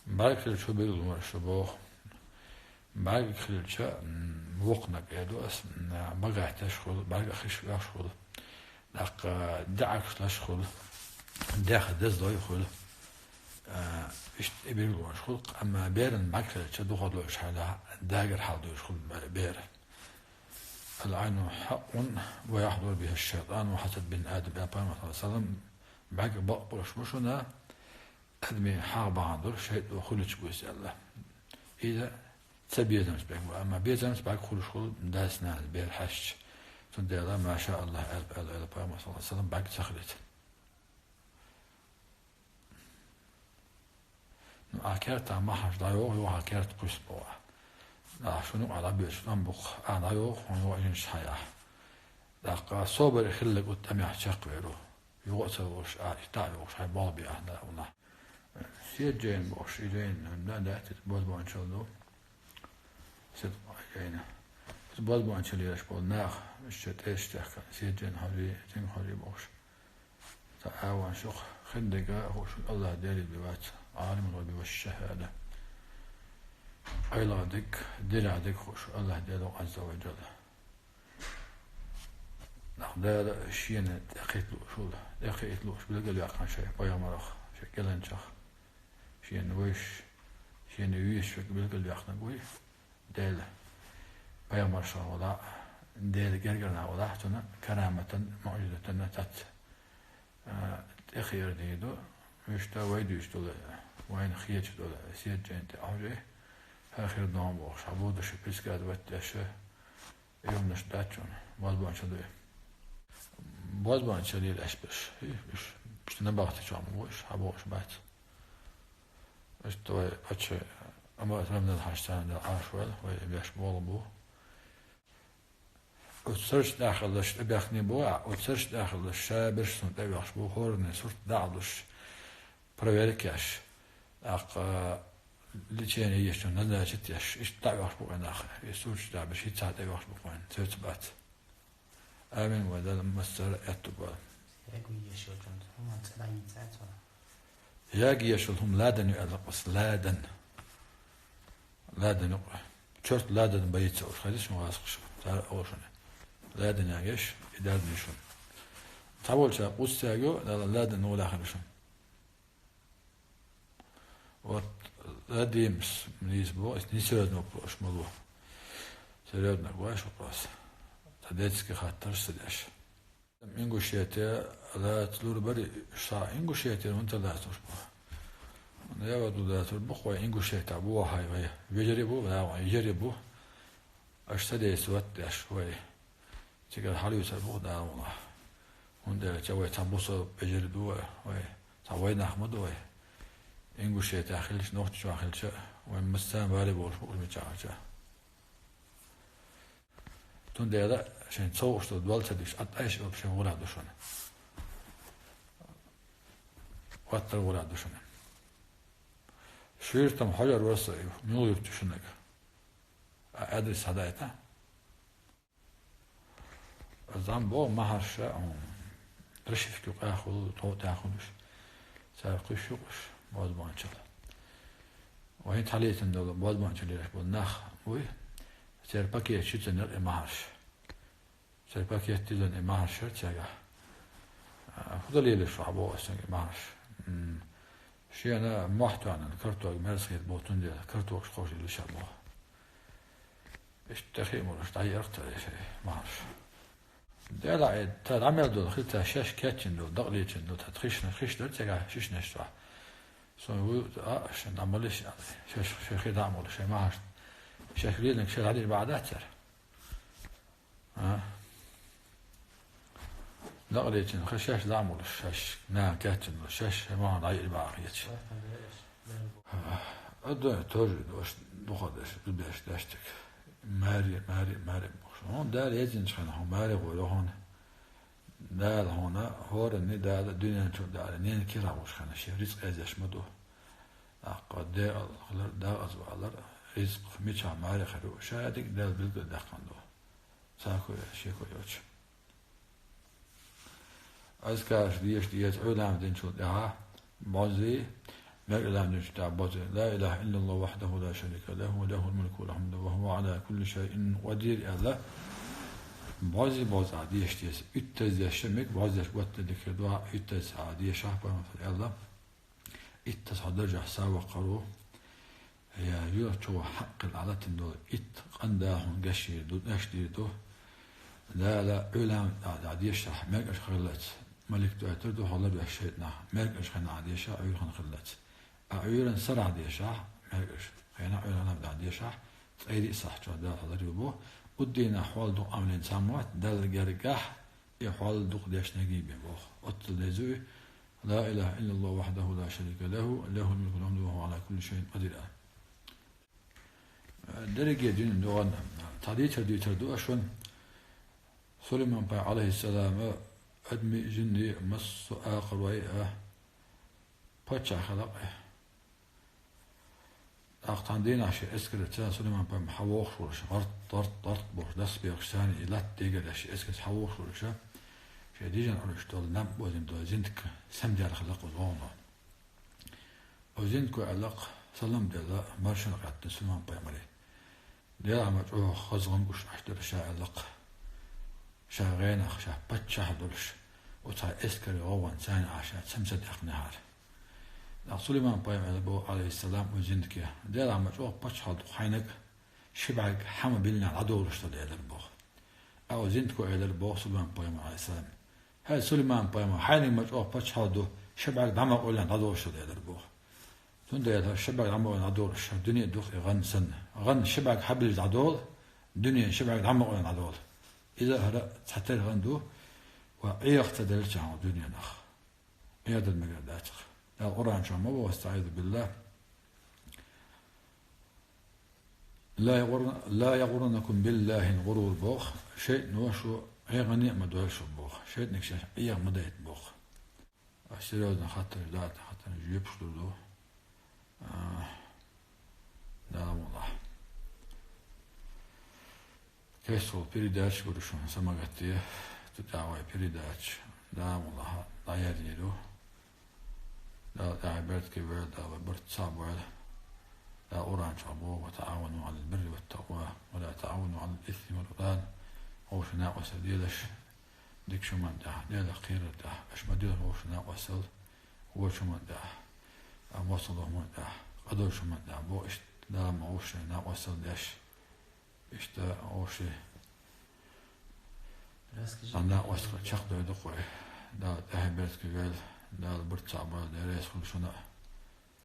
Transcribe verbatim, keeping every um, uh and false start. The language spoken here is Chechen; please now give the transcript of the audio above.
БӀаргахилча билгалонаш ду боху. БӀаргахилча, м, воккханиг эр ду ас, м, богаташ хуьлу, бӀаргахиш веш хуьлу. ТӀаккха даьӀахкаш лаш хуьлу, дегӀ деза дой хуьлу. А, иштта и билгалонаш хуьлу, амма беран бӀаргахилча духар лоьхуш хьал, дагар хьал доьхуш хуьлу бе-, бер. «العين حق ويحضر بها الشيطان وحسد بني آدم», аьлла пайхамара, саллаллаху Ӏалайхи ва саллам, бӀаьрг бакъ болуш бу шуна, адамийн хьагӀ бахьана долуш шайтӀа хуьлучу гуйса аьлла. Иза ца безамца бӀаьрг бу, амма безамца бӀаьрг хуьлуш хуьлу дас-нанас бер хьаьжча. Цундела, ма ша Аллах, аьлла, аьлла, аьлла пайхамара, саллаллаху Ӏалайхи ва саллам, бӀаьрг ца хилийта. Ну, ахь кертахь ма хьажа, дӀайогӀу, юха керта кхуьссу боху. Ахь шуна юкъахь дӀабоьдуш тӀом бу-кх, ахь дӀайогӀу, хьуна юкъахь жимачу хьаяхь. ТӀаккха собаре хилларг оцу тӀамехь чекхвер ву. Юха а ца луш, ахь и дӀа а йогӀуш, хьайн болх бе ахь, дӀа а вуна. Седа жайна бохуш, и жайна, да, да, иза бозбуунчалла ду. Седа жайна. Иза бозбуунчалла еш болу нах, уьш тӀе тӀе тешна техкана, седа жайна хьожий, цуьнга хьожий бохуш. Ца агӀонаш ю-кх, хиндерг а хууш Аллах Деле бен вац, Ӏалимул гӀайби ва шшахӀада. КъайлагӀа дерг, дерриг дерг хууш Аллах Дело Ӏазза ва Жалла. Нах Дала шена тӀекхийтта лууш волу, тӀекхийтта лууш билгалваьккхина шайн пайхамарах, шайн кӀелхинчех, шена вевзаш, шена везаш верг билгалваьккхинарг вуй. Дела пайхамаршкахь валахь, Делан гергара нах валахь, цунна караматан, муӀжизатан цац, а, тӀехиъар дийр ду, вуьшта вай дуьйцуш долу, вайна хеташ долу седа жайна тӀе а хьожий, хӀара хир ду бохуш, хьан будуш предсказывать деш, и хӀуманаш дац шуна, бозбуунчалла ду и. Бозбуунчалла лелаш берш, и, уьш, уьш набахти чохь ма бу уьш, хьан бохуш бац. Иштта вай паччахь Амарат Рамзан-Хьаьжа царна Дала Ӏаш войла, вай беш болу бу. Оцу царш тӀехь хилларш тӀебаьхкина бу, оцу царш тӀехь хилларш ша берш суна тӀевеӀаш бу, хӀоранна сурт дӀа а луш, проверка еш, тӀаккха лечение еш, назначить еш, иштта дӀа а веӀаш бу вайн нах, и сурташ дӀа берш хӀинца тӀевеӀаш бу вайн, цуьнца бац. Амин, вай Дала массара аьтту бан. Яги ешалчун хӀума ца дӀа йийца цо. Яги ешал хӀума ладан ю аьлла ас, ладан. Ладан ю. Чорт ладан боится уж, хазиш ма васхаш. Цара олушуна. Ладан ягеш, и дадан ю шуна. Цхьаболча къуц цаьрга ю, Дала ладан ву лахьана шуна. Вот, Владимирс нийса боху, ас несерьёзно вопрос ма ло. Серьёзно ваьш вопрос. Ца детский хаттарш ца деш. Ингушетия лаца лур бари, ша Ингушетия вон ца лацуш бу. Я ваду лацур бу, хой Ингушетия бу, хай вай. Вежари бу, вай, вежари бу. Аш ца деш, вот деш, вай. Цигара хьалуьйцур бу Дала валахь. ХӀунда аьлча вай цхьа бусалба вежарий ду вай, вай цхьа вайнах ма ду вай. Ингушетехь хилча, Нохчийчохь хилча, вай массарна вари болуш бу уьш мичахь хилча. Цундела шайн цовкъуш долу дол ца диш, атта айша шайн гӀура ду шуна. Ваттар гӀура ду шуна. Шуьйртам хьоьлар васа, муьлха юрт ю шуьнага. А адрес хьадайта. Зам бо махьарша, м, расшифка юкъахь хуьлу, тхов тӀехь хуьлуш. Цара кхуьш ю-кх уьш, бозбуунчалла. Вайн тхьалецна долу бозбуунчалла еш болу нах вуй, церан пакет ши цунах и махьарш. Церан пакет дизан и махьарш яра цигахь. А, хӀун дан лелаш ву хьан боху ас цуьнга и махьарш? М, шена мохь тоьхна, картолга мерза хета боху, цундела картолгаш кхочуш лелаш боху. Иштта тӀехиъ молуш дӀаеара-кх цара и шайн махьарш. Делахь и, цара дӀа мел долу хи, цара шаьш кечйина долу, дакъалечйина долу, цара хиш, хиш дара цигахь шишнаш чохь. Суна вуй, а, шайн дӀа молуш, шаьш, шайн хи дӀа а молуш, шайн махьарш. Шаьш лелинарг шаьш дӀадийр бахьа дац цара? А? Дакъалечйина хи шаьш дӀа а молуш, шаьш наха кечйина долу, шаьш шайн махьарш дӀаеара бахьа хеташ. Ада тоже дош духар деш, зудеш, деш тиг. Маре, маре, маре бохуш. Хьуна Дала езинчу хенахь хьо маре гӀойла хьуна. Дала хьуна хӀоранна, Дала дуьнен чу Дала ненан кирахь волуш хенахь шен рицкъ эзеш ма ду. ТӀаккха декъал хилар, декъаза валар, рицкъ мичахь маре хир ю, ша дика Дала билггал даьккхина ду. Цхьа хӀума, ши хӀума йоцуш. Азкараш деша деза, Ӏуьйранна динчул тӀаьхьа бӀоззий, Мер илам деш тӀа бозе: «Ла илаха иллаллаху вахьдаху ла шарика лаху, лахул мулку ва лахул хьамду ва хува ала кулли шайин къадир», аьлла. Бозе, бозе а деша деза. Иттаз деш мег, бозе деш готта дикир дуа, иттаз а деша, пайхамар аьлла. Иттаз хьо даржах са ваккхаро, я юрчо хьаккхил алатин долу итт къандахьун гашир ду, гаш дир ду. Дала Ӏуьлам а дешахь, мекъаш хиллац, малик дойтар ду хьо ларвеш шайтӀанах, мекъаш хина а деша, Ӏуьйрхан хиллац. А Ӏуьйран сарахь дешахь, мекъаш хина Ӏуьйрхан а дешахь, цӀайри а сахьчо Дала хьо ларве бу. Уддина хьол ду амлин цамгат, Далла гергахь, и хьол дукха дешнеги бе боху. Оццул дезуй: «Ла илаха иллаллаху вахьдаху ла шарика лаху, лахул мулку ва лахул хьамду ва хува ала кулли шайин къадир», а. Дерриге дин дугӀан цхьа дийцар дийцар ду аш ван. Сулайман-пайхамар, алейхиссалам, адми, жинни, массо а акхарой а паччахь хилла-кх. ТӀаккха цхьана дийнахь шен эскарца Сулайман-пайхамар хьавогӀуш волуш, гӀарт, гӀарт, гӀарт бохуш, дас бехаш царна и латта дегар деш шен эскарца хьавогӀуш волуша, шен дижан Ӏуьллуш долу, намъ бозийна долу зиндик самаделла хилла-кх оцу вогӀуно. Оцу зиндико аьлла-кх, салам делла, маршалла гӀаьттина Сулайман-пайхамаре: «Делахь ма чӀогӀа хаза гӀан гуш Ӏаш дара ша», аьлла-кх. Ша гӀенах, ша паччахь долуш, оцу эскаре гӀовгӀанца царна Ӏаш ца мца дехнехьара. ТӀаккха Сулайман-пайхамар аьлла боху, алейхиссалам, оцу зиндике: «Делахь ма чӀогӀа паччахьалла ду хьайнаг, ши бӀаьрг хьама биллинехь дӀадолуш ду», элира боху. А оцу зиндико элира боху Сулайман-пайхамар, алейхиссалам: «ХӀай Сулайман-пайхамар, хьайниг ма чӀогӀа паччахьалла ду, ши бӀаьрг дӀа ма къойлина дӀадолуш ду», элира боху. Цундела ши бӀаьрг дӀа ма къойлина дӀадолуш, дуьне духу и гӀан санна. ГӀан ши бӀаьрг хьабиллича дӀадолу, дуьне ши бӀаьрг дӀа ма къойлина дӀадолу. Иза хӀара цхьатерра гӀан ду, ва Ӏеха ца делча хьан дуьненах. Ӏеха дан мегар дац-кх. Дала Къуръан чохь ма боху, астаӀизу биллахь: «Ла ягъурра-, ла ягъурраннакум биллахил гъурур», боху, шайтӀано шу Ӏехане а ма дойла шу боху, шайтӀаниг шаьш Ӏеха ма дайта боху. А серьёзно хаттарш дац, хаттарш жоьпаш ду ду. А, Дала мукъ лахь. Кхеччалц передача гур ду шуна, са ма гатде, цу тӀехь вай передача, Дала мукъ лахь, дӀаерзийр ду. Дала тӀаьхье беркате войла, Дала вай барт цхьаъ бойла. Дала Къуръан чохь боху: «Ва таӀавану Ӏалал бирри ват такъва, ва ла таӀавану Ӏалал исми вал Ӏудван». Вовшийн накъосталла делаш, дика хӀуманна тӀехь, Делах кхерар тӀехь. Аша ма делахь вовшийн накъосталла, вочу хӀуманна тӀехь, а, мостагӀа долу хӀуманна тӀехь, къа долчу хӀуманна тӀехь. Бо иштта Дала ма вовшийн накъосталла деш. Иштта вовшийн Расскажи. Сан накъосталла чекхдойду-кх вай. Дала тӀаьхье беркате войла, Дала барт цхьаъ бойла, Дела реза хуьлда шуна.